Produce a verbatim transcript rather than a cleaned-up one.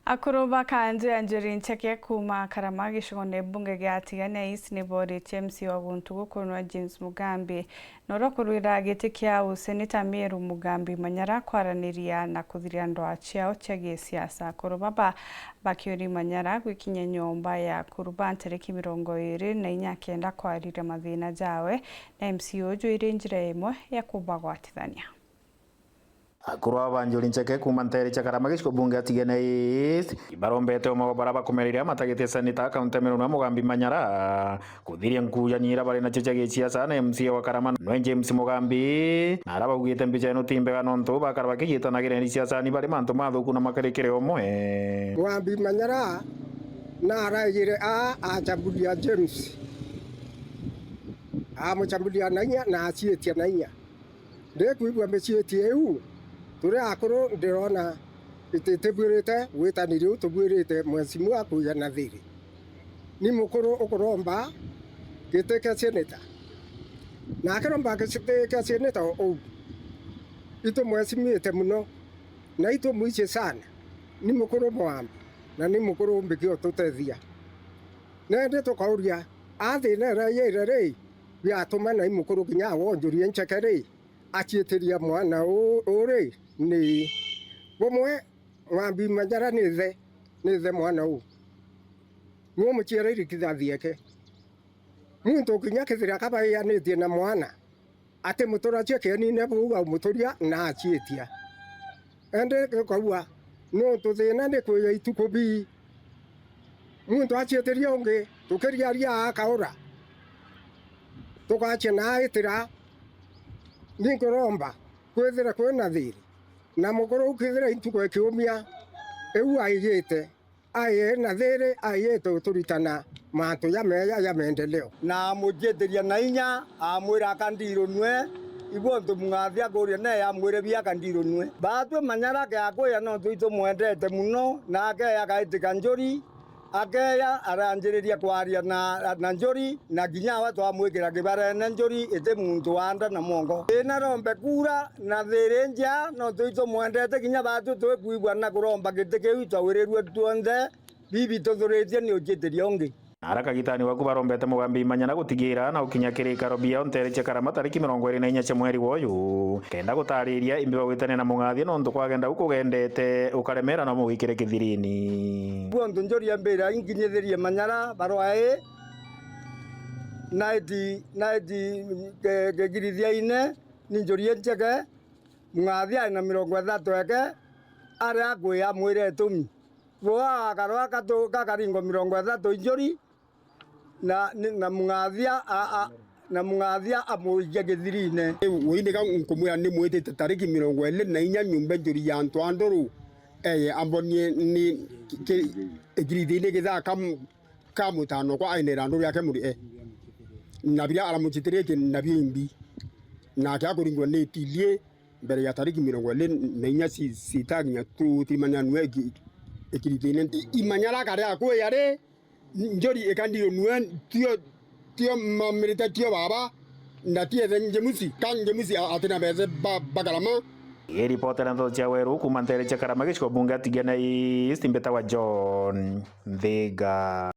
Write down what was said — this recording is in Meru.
Akuru ba kanju ya Njuri Ncheke kuuma Karama gicigone bunge gia Tigania East ni booritie M C A wa guntu guku nwe James Mugambi na uria ukurwira giti kia useneta Meru Mugambi Manyara kwaraniria na kuthiria ndwaa ciao cia gisiasa. Akuru baba bakiuria Manyara gwikinyia nyomba ya akuru ba ntariki mirongo iiri na inya kenda kwariria mathina jawe na M C A uju iri njira imwe ya kubagwatithania. Akuru aba ba Njuri Ncheke kuuma nteere cia Karama gicigo bunge ya Tigania East ibarombete umwe wa baria bakumereria matagite seneta kaunti ya Meru nwe Mugambi Manyara kuthiria nkuujania iria bari nacio cia gisiasa na M C A wa Karama nwe James Mugambi, na aria baugite mbica ino ti mbega nontu bakara bakijitanagira ni siasani bari mantu mathuku na makarikire umwe. Mugambi Manyara na araigire a acamburia James, amucamburia na inya na acietia na inya. Ndikwigua miciiti iu, turi akuru ndirona ititibwirite witani riu tubwirite mheshimiwa kugia na thiri. Ni mukuru ukuromba giti kia seneta. Na akiromba giti kia seneta uu, itumweshimiite mono na itumwici sana. Ni mukuru mwambi na ni mukuru mbiki ututethia. Nandi tukauria, a thina ira yaire ri, biatuma nai mukuru kinya wonjurie Ncheke ri, aciitiria mwana uu ri ni bumwe, Mwambi Manyara ni ithe, ni ithe mwana uu. Ni umuciara iri kithathi eke. Muntu kinya kethira kabaianitie na mwana, ati mutura cia kienine buu aumuturia na aciitia. Indi ukauga, nontu thina ni kwija ituku bii. Muntu aciitiria ungi, tukiriaria akaura. Tugacia na aitira, ni nkuromba kwithira kwina thiri. Na mukuru uu kethira intuku ikiumia, iu aijite, aie na thiri, aijite uturitana mantu jameja ja maendeleo. Na amuciitiria na inya, amwira akandirunue, ibu untu Mung'athi akuria nae amwire bi akandirunue. Baatwi Manyara ke akuya nontu itumwendete mono, na akeya agaitika Njuri, akeya aranjiriria kwaria na, na Njuri, na kinya awe twamwikira kibarene Njuri iti muntu wa nda na mwongo. Ina rombe kura na thiri njaa, nontu itumwendete kinya baatwi twikwigua na kuromba giti kiu itwawirirue twonthe, bibi tuthuritie ni uciitiria ungi. Na ara kagitani waku barombete Mugambi Manyara gutigira na ukinya kirikaro biao nteere cia Karama tariki mirongo iri na inya cia mweri wa uyu, kenda gutariria imbi bagwitania na Mung'athi nontu kwagenda gukugendete ukaremera na umugwikire kithirini. Kwontu Njuri ambira inkinyithirie Manyara barua ii, naiti, naiti ke-, kegirithia ine, ni Njuri Ncheke, Mung'athi ari na mirongo ithatu eke, aria akwi amwire itumi. Bo agakarwa katu-, kakaringo mirongo ithatu Njuri, na, ni, na Mung'athia a, a, na Mung'athia amuikia kithirine. Riu uini ka nkumwira ni mwitite tariki mirongo iri na inya nyumba Njuri ya antu a nduru, eye ambonie ni ki-, ki-, ikirithine githaa ka mu-, ka mutano kwa ainira nduru yake muri e. Na biria aramucitirie ki na bimbi. Nake akuringwa ni itilie mbere ya tariki mirongo iri na inya ci-, citakinya tutimanyanue iki-, ikirithine. I-, imanya raka ria kuya ri, Njuri ikandirunue, tio, tio mamirite tio baba, na ti ethe Njemusi, ka Njemusi a-, atina bethe ba-, bakarama. Ii ripoti na ndeto cia weru kuuma nteere cia Karama gicigo bunge Tigania East, mbitawa John Nthiga.